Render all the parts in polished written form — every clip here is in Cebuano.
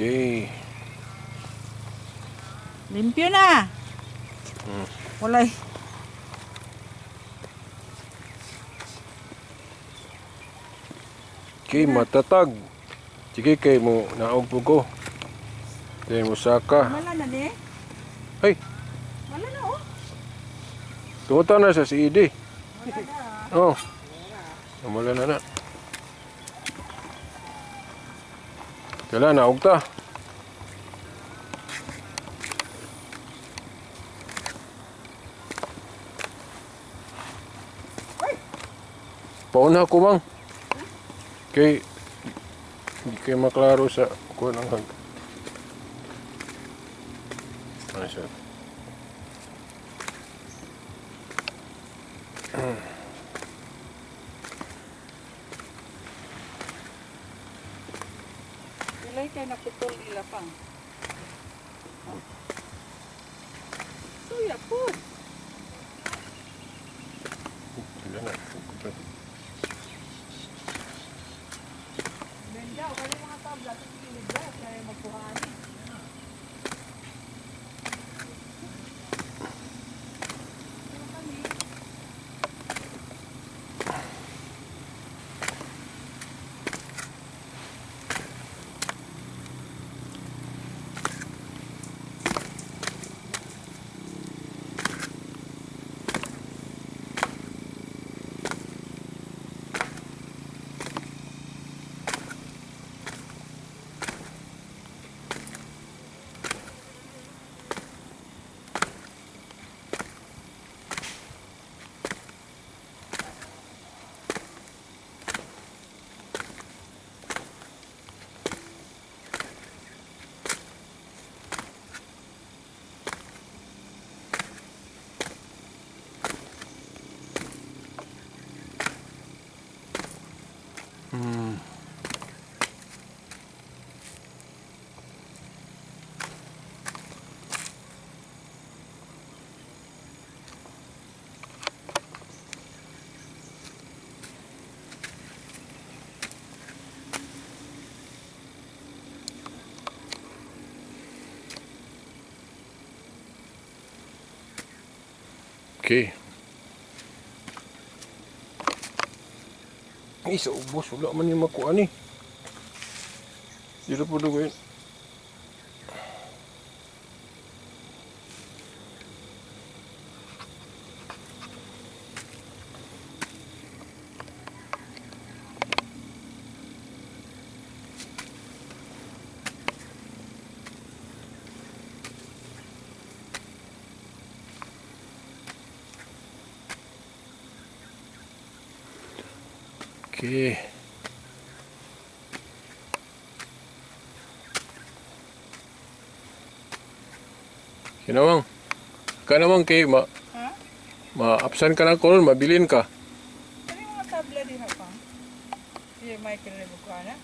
Okay. Limpyo na. Walay. Okay, matatag. Sige kay mo naog po ko. Kay mo saka. Wala na ni. Hey, Wala na oh. tumuta na sa CED. Wala na. Oh. Wala na na. Kailan naog ta? Pauna ko, mang. Kay hindi kayo maklaro sa kuan ang hag. Ano siya? Walay kay naputol ila pang. Suya po. Wala na. Benjaw, kani mga tabla sa kilid ba kay magkuhaan. Okay. Ay, sa ubos, wala man yung makuha ni. Dito po dugoy. Okay. Sinawang. Ka namang kay ma Ha? ma-absan ka na koron, mabilin ka. Kani mga tabla diha pang. Si Michael na magkuhaan na.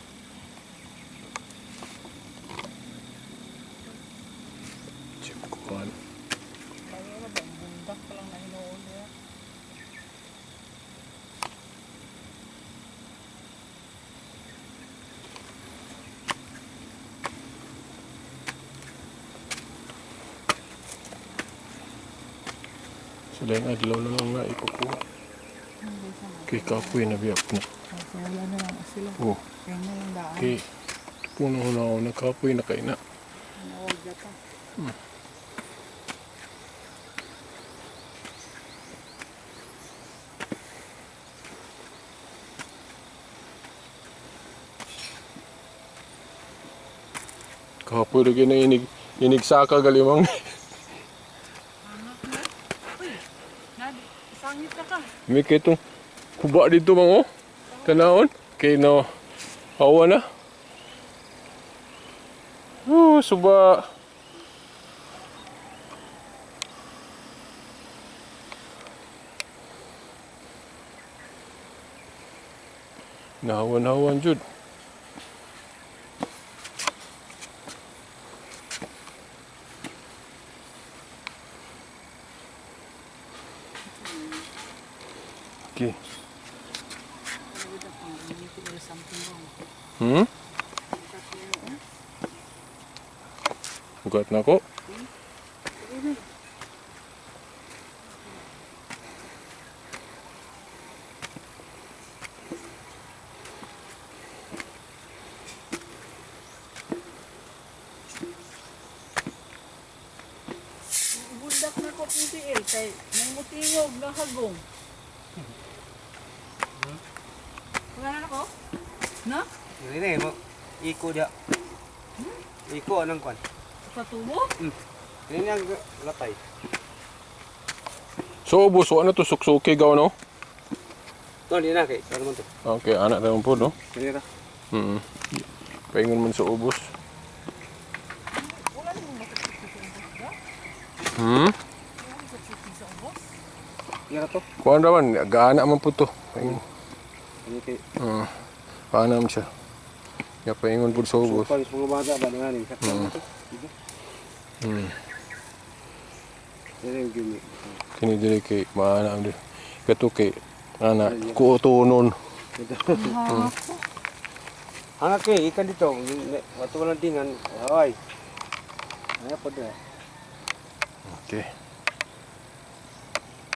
Chip kuan. Bago ra ba ang bundak pa lang na hinuon niya. Sila yung adlaw na lang na ikukuha. Kay kapoy na biyak na. So wala na lang sila. Oh, Kaya na yung daan. okay. Puno na ako na kapoy na kay na. Nawag pa. Kapoy lagi na inig inigsaka galimang. Angat na. Uy, sangit na ka. May kay itong kuba dito mang oh. Tanawon. Kay no. Hawa na. Oh, suba. Nahawan-hawan jud. Okay. Bugat na ko. Bundak na ko PDL kay may mutingog na hagong. Wala na ako? Na? Ini mo iko dia. Iko anang kwan. Sa tubo? Ini ang latay. So ubos ano to suksuki gaw no? No, di na kay. Ano man to? Okay, anak tayo po no. Dili ra. Paingon man sa ubos. Wala na mong masuksiki sa ubos ba? Wala mong suksiki sa ubos? Iya to. Kuan ra man, gaana man po to. Paingon. Ini kay Paana man siya. Ya paingon po sa ubos. supan sa mga bata ba nga ni. Sakto to. Dili yung gimi. Kini diri kay maana man diri. Kato kay ana kuotonon. Hanga kay ikan dito. Wato walang dingan. Ay. Ay po dre. Okay.